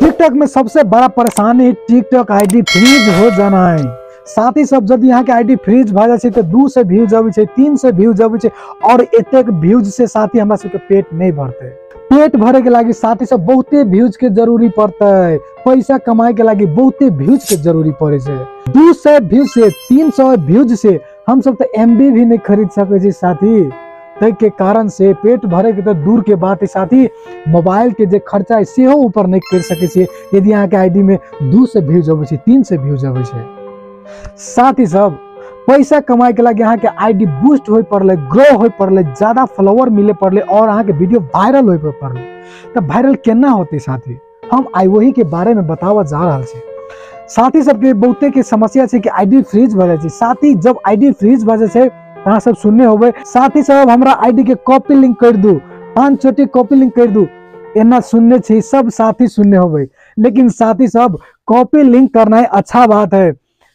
TikTok में सबसे बड़ा परेशानी टिकटॉक आईडी फ्रीज हो जाना है। साथी सब यदि यहाँ के आईडी फ्रीज भ जाए छै तो 200 व्यूज अबै छै, 300 व्यूज अबै छै और एतेक व्यूज से साथी हमरा सबके पेट नहीं भरते। पेट भरे के लागी साथी सब बहुते व्यूज के जरूरी पड़ते, पैसा कमाए के लागी बहुते व्यूज के जरूरी पड़े छै। 200 व्यूज से 300 व्यूज से हम सब तो एमबी भी नहीं खरीद सके छी साथी। तै के कारण से पेट भरे के तो दूर के बात है साथी, मोबाइल के जे खर्चा है सेहो ऊपर नहीं कर सके छियै यदि यहाँ के आईडी में 200 व्यूज अबै छै, 300 व्यूज अबै छै। साथी सब पैसा कमाए के लागी यहाँ के आईडी बूस्ट होय पड़ले, ग्रो होय पड़ले, ज्यादा फॉलोअर मिले पड़ले और यहाँ के वीडियो वायरल होय पड़ले। तो वायरल केना होते साथी, हम आई वही के बारे में बतावा जा रहा छी। साथी सबके बहुते के समस्या छै कि आईडी फ्रीज भ जाय छै। साथी जब आईडी फ्रीज भ जाय छै अहाँ सब सुनने होबै साथी सब हमरा आईडी के कॉपी लिंक कर दू, 5 चोटी कॉपी लिंक कर दू, एना सुनने छी सब साथी सुनने होबै। लेकिन साथी सब कॉपी लिंक करना है अच्छा बात है,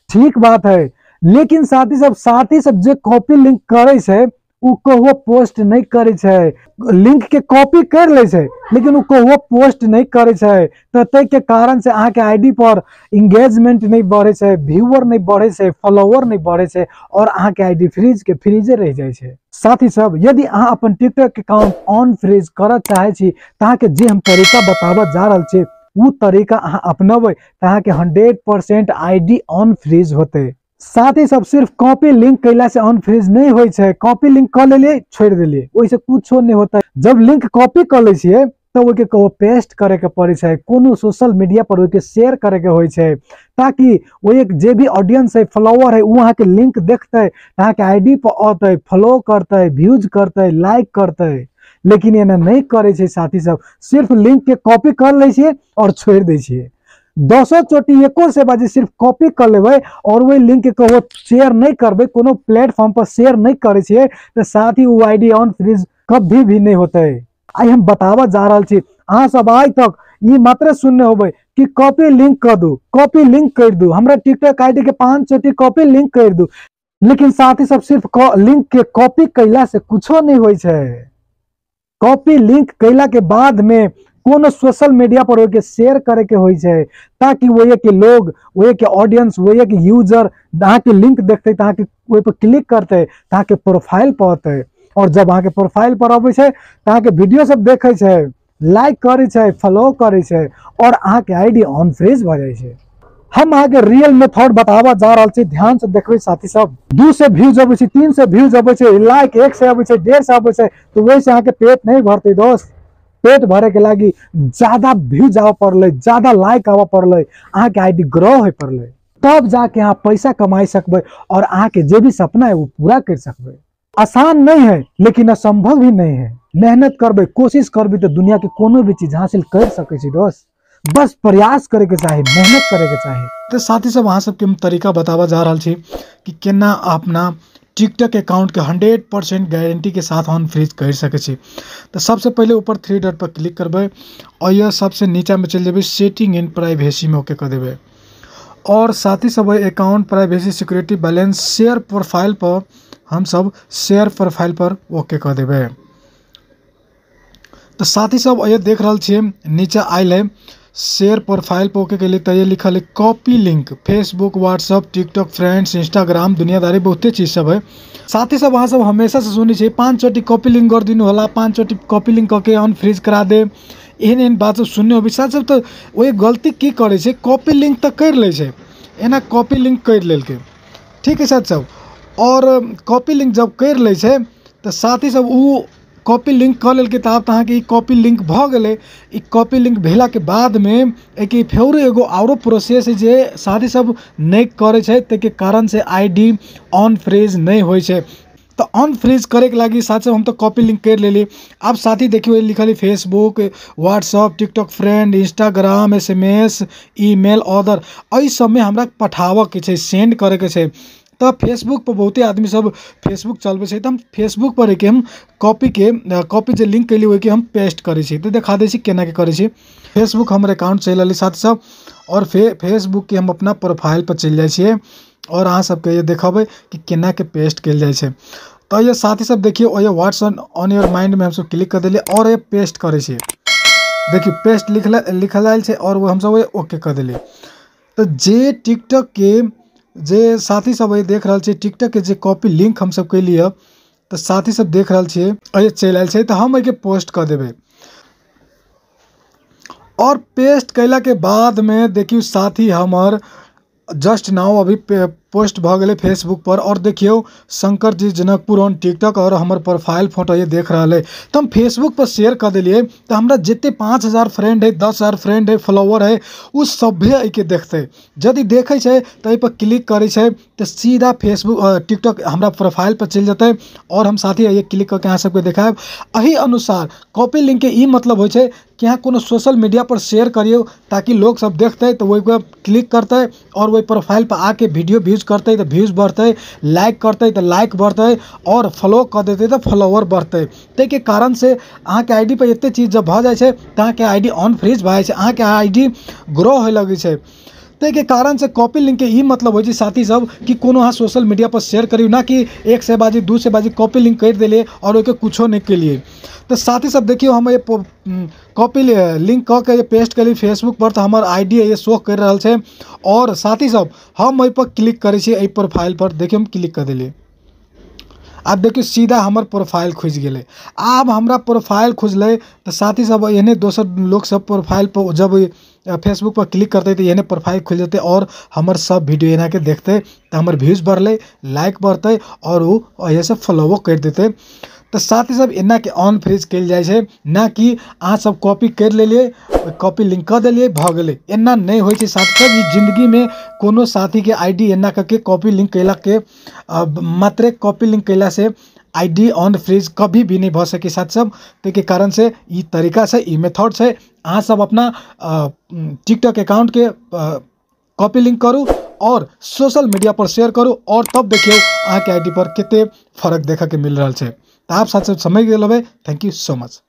ठीक बात है, लेकिन साथी सब जे कॉपी लिंक करे छै उ कहुओ पोस्ट नहीं करे छै। लिंक के कॉपी कर ले छै लेकिन उ कहुओ पोस्ट नहीं करे छै। तो तै के कारण से अहाँ के आईडी पर एंगेजमेंट नहीं बढ़े छै, व्यूअर नहीं बढ़े छै, फॉलोअर नहीं बढ़े छै और अहाँ के आईडी फ्रीज के फ्रीजे रह जाय छै। साथी सब यदि अहाँ अपन टिकटॉक अकाउंट ऑन फ्रीज करऽ चाहे छी त अहाँ के जे हम तरीका बताबऽ जा रहल छी उ तरीका अहाँ अपनबै त अहाँ के 100% आईडी ऑन फ्रीज होते। साथी सब सिर्फ कॉपी लिंक कैला से ऑन फ्रीज नहीं होय छै। कॉपी लिंक क लेलिए छोड़ देलिए ओइसे कुछो नहीं होता। जब लिंक कॉपी क लै छियै तो ओइके कहो पेस्ट करे के पड़ै छै, कोनो सोशल मीडिया पर ओइके शेयर करे के होय छै ताकि ओइ एक जे भी ऑडियंस है, फॉलोअर है, उ अहाँ के लिंक देखतै, अहाँ के आईडी पर औतै, फॉलो करतै, व्यूज करतै, लाइक करतै। लेकिन एना नहीं करे छै साथी सब, सिर्फ लिंक के कॉपी कर लै छियै और छोड़ दै छियै। 10 चोटी एको से बाजी सिर्फ कॉपी कर लेबै और वही लिंक के कहो शेयर नहीं करबै, कोनो प्लेटफॉर्म पर शेयर नहीं करे छियै तो साथ ही वो आईडी ऑन फ्रीज कभी भी नहीं होते। आई हम बतावा जा रहल छी अहाँ सब आइ तक ई मात्र सुनने होबै कि कॉपी लिंक कर दू, कॉपी लिंक कर दू, हमरा टिकटॉक आईडी के 5 चोटी कॉपी लिंक कर दू। लेकिन साथ ही सब सिर्फ लिंक के कॉपी कैला से कुछो नहीं होइ छै। कॉपी लिंक कैला के बाद में कोनो सोशल मीडिया पर ओके शेयर करे के होय छै ताकि ओए के लोग, ओए के ऑडियंस, ओए के यूजर अहाँ के लिंक देखते त अहाँ के ओइ पर क्लिक करते, अहाँ के प्रोफाइल पर औतै और जब अहाँ के प्रोफाइल पर अबै छै त अहाँ के वीडियो सब देखै छै, लाइक करै छै, फॉलो करै छै और अहाँ के आईडी ऑन फ्रीज भ जाइ छै। हम अहाँ के रियल मेथड बताबऽ जा रहल छी, ध्यान से देखबै साथी सब। 200 व्यूज अबै छै, 300 व्यूज अबै छै, लाइक 100 अबै छै, 150 अबै छै, तो वही से अहाँ के पेट नहीं भरतै दोस्त। पेट भरे के लागी ज्यादा व्यूज आबऽ पड़लै, ज्यादा लाइक आबऽ पड़लै, अहाँ के आईडी ग्रो होय पड़लै, तब जाके अहाँ पैसा कमाई सकबै और अहाँ के जे भी सपना है वो पूरा कर सकबै। आसान नहीं है लेकिन असंभव भी नहीं है। मेहनत करबै, कोशिश करबै तो दुनिया के कोनो भी चीज हासिल कर सकै छी दोस्त। बस प्रयास करे के चाही, मेहनत करे के चाही। तो साथी सब अहाँ सबके हम तरीका बताबऽ जा रहल छी कि केना अपना टिकटॉक अकाउंट के 100% गारंटी के साथ ऑन फ्रीज कर सकै छी। तो सबसे पहले ऊपर 3 डॉट पर क्लिक करबै और यह सबसे नीचा में चलि जेबै, सेटिंग एंड प्राइवेसी में ओके कऽ देबै और साथी सब account privacy security balance share profile पर हम सब शेयर प्रोफाइल पर ओके कऽ देबै। तो साथी सब ये देख रहल छियै नीचा आयल है शेयर प्रोफाइल पर ओके के लिए, तो ये लिखल है copy link Facebook, WhatsApp, TikTok, friends, Instagram, दुनियादारी बहुते चीज सब है। साथी सब अहाँ सब हमेशा से सुनै छियै 5 चोटी कॉपी लिंक कर दिनु होला, 5 चोटी कॉपी लिंक कऽ के ऑन फ्रीज करा दे, एहन एहन बात सब सुनने होबै। साथ सब तऽ ओहि गलती की करै छै, कॉपी लिंक तऽ करि लै छै, एना कॉपी लिंक करि लेलकै, ठीक है साथ सब, और कॉपी लिंक जब करि लै छै तऽ साथी सब उ कॉपी लिंक कऽ लेलकै तऽ आब तऽ अहाँके ई कॉपी लिंक भऽ गेलै। ई कॉपी लिंक भेलाके बादमे एहिके फेरो एगो आओरो प्रोसेस है जे साथी सब नहि करै छै, ताहिके कारण से I D on freeze नहि होइ छै। तऽ ऑन फ्रीज करैके लागी साथ सब हम तऽ कॉपी लिंक करि लेली। आब साथी देखियौ लिखल है Facebook, WhatsApp, TikTok friend, Instagram, SMS, email, other, एहि सबमे हमरा पठाबऽके छै, सेंड करैके छै। तऽ फेसबुक पर बहुते आदमी सब फेसबुक चलबै छै तऽ हम फेसबुक पर एहिके हम कॉपी जे लिंक केली ओहिके हम पेस्ट करै छी। तऽ देखा दै छी केना के करै छी। फेसबुक हमर अकाउंट चलि रहलै साथी सब और फेसबुक के हम अपना प्रोफाइल पर चलि जाइ छियै और अहाँ सबके ये देखबै कि केना के पेस्ट कयल जाइ छै। तऽ ये साथी सब देखियौ ये व्हाट्स ऑन your mind में हमसब क्लिक कर देलियै और ये पेस्ट करै छियै। देखियौ पेस्ट लिखल आयल छै और वो हमसब ओके कऽ देलियै। तऽ जे टिकटॉक के जे साथी सब देख रहल छै टिकटॉक के जे कॉपी लिंक हमसब केलियै तऽ साथी सब देख रहल छियै एहि चलि आयल छै, तऽ हम एहिके पोस्ट कऽ देबै। और पेस्ट कैला के बाद में देखियौ साथी हमर जस्ट now अभी पोस्ट भऽ गेलै फेसबुक पर। और देखियौ शंकर जी जनकपुर ऑन टिकटॉक और हमर प्रोफाइल फोटो ये देख रहल है। तऽ हम फेसबुक पर शेयर कऽ देलियै तऽ हमरा जते 5000 फ्रेंड है, 10,000 फ्रेंड है, फॉलोवर है, ओ सभे एहिके देखतै। यदि देखै छै तऽ एहि पर क्लिक करै छै तऽ सीधा फेसबुक टिकटॉक हमरा प्रोफाइल पर चलि जेतै और हम साथी एहि क्लिक कऽ के अहाँ सबके देखायब। एहि अनुसार कॉपी लिंक के ई मतलब होइ छै कि अहाँ कोनो सोशल मीडिया पर शेयर करियौ ताकि लोग सब देखतै तऽ ओहि पर क्लिक करतै और ओहि प्रोफाइल पर आके वीडियो व्यूज करतै तऽ व्यूज बढ़तै, लाइक करतै तऽ लाइक बढ़तै और फॉलो कऽ देतै तऽ फॉलोवर बढ़तै। ताहिके कारण से अहाँके I D पर एते चीज जब भऽ जाइ छै तऽ अहाँके I D on freeze भऽ जाइ छै, अहाँके I D grow होइ लगै छै। ताहिके कारण से कॉपी लिंक के ई मतलब होइ छै साथी सब कि कोनो अहाँ सोशल मीडिया पर शेयर करियौ, ना कि 100 बाजी 200 बाजी कॉपी लिंक करि देलियै और ओहिके कुछो नहि केलियै। तऽ साथी सब देखियौ हम ये कॉपी लिंक कऽ के पेस्ट केलियै फेसबुक पर तऽ हमर I D ये शो करि रहल छै। और साथी सब हम एहि पर क्लिक करै छियै, एहि प्रोफाइल पर देखियौ हम क्लिक कऽ देलियै। आब देखियौ सीधा हमर प्रोफाइल खुजि गेलै। आब हमरा प्रोफाइल खुजलै तऽ साथी सब एहने दोसर लोक सब प्रोफाइल पर जब फेसबुक पर क्लिक करतै तऽ एहने प्रोफाइल खुलि जेतै और हमर सब वीडियो एना के देखतै तऽ हमर व्यूज बढ़लै, लाइक बढ़तै और ओ एहिसँ फॉलोओ करि देतै। तऽ साथी सब एना के ऑन फ्रीज कयल जाइ छै, ना कि अहाँ सब कॉपी करि लेलियै, कॉपी लिंक कऽ देलियै भऽ गेलै, एना नहि होइ छै साथी सब। ई जिन्दगीमे कोनो साथीके I D एना कऽ के कॉपी लिंक कयला के मात्रे कॉपी लिंक कयला से I D on freeze कभी भी नहि भऽ सकै साथी सब। ताहिके कारण से ई तरीका छै, ई मेथड छै। अहाँ सब अपना टिकटॉक अकाउंटके कॉपी लिंक करू और सोशल मीडिया पर शेयर करू और तब देखियौ अहाँके I D पर कते फर्क देखऽके मिल रहल छै। तऽ आप साथ सब समझ गेल होबै। Thank you so much.